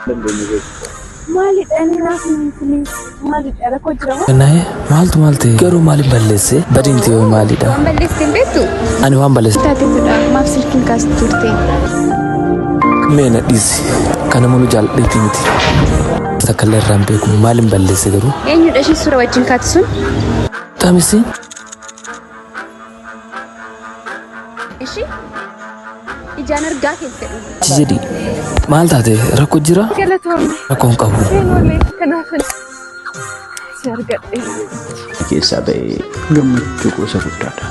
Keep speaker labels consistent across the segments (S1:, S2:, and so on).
S1: Dandeenye jechuudha.
S2: Maalidha inni naaf himi please. Maalidha rakkoo jira moo?
S3: Naye maaltu maal ta'e garuu maaliif balleesse badiin ta'e maalidha?
S4: Waan balleessite hin beektu?
S3: Ani waan balleesse.
S4: Taateetudha maaf silkiin kaastu turte?
S3: Mee na dhiisi kana manu jaalladheetii miti. Takka illee irraa hin beeku maaliin balleesse garuu?
S4: Eenyudha isheen suura wajjin kaatu sun?
S3: Xaamisi.
S4: Ishii ijaan argaa kee fedhu.
S3: Achi jedhi maal taate rakkoo jira?
S2: Galatoomne.
S3: Rakkoo hin qabu.
S2: Seenoolee kanaaf si argadhe.
S5: keessaa ba'ee gammachuu gosa guddaadha.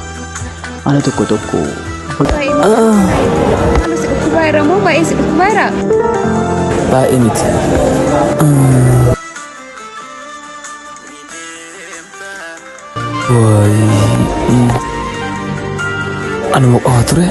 S5: Ala tokko tokko
S4: Baay'ee maaloo si dhukkubaa jira moo baay'ee si dhukkubaa jira?
S3: Baay'ee miti. Waayii. Anuma qofa ture.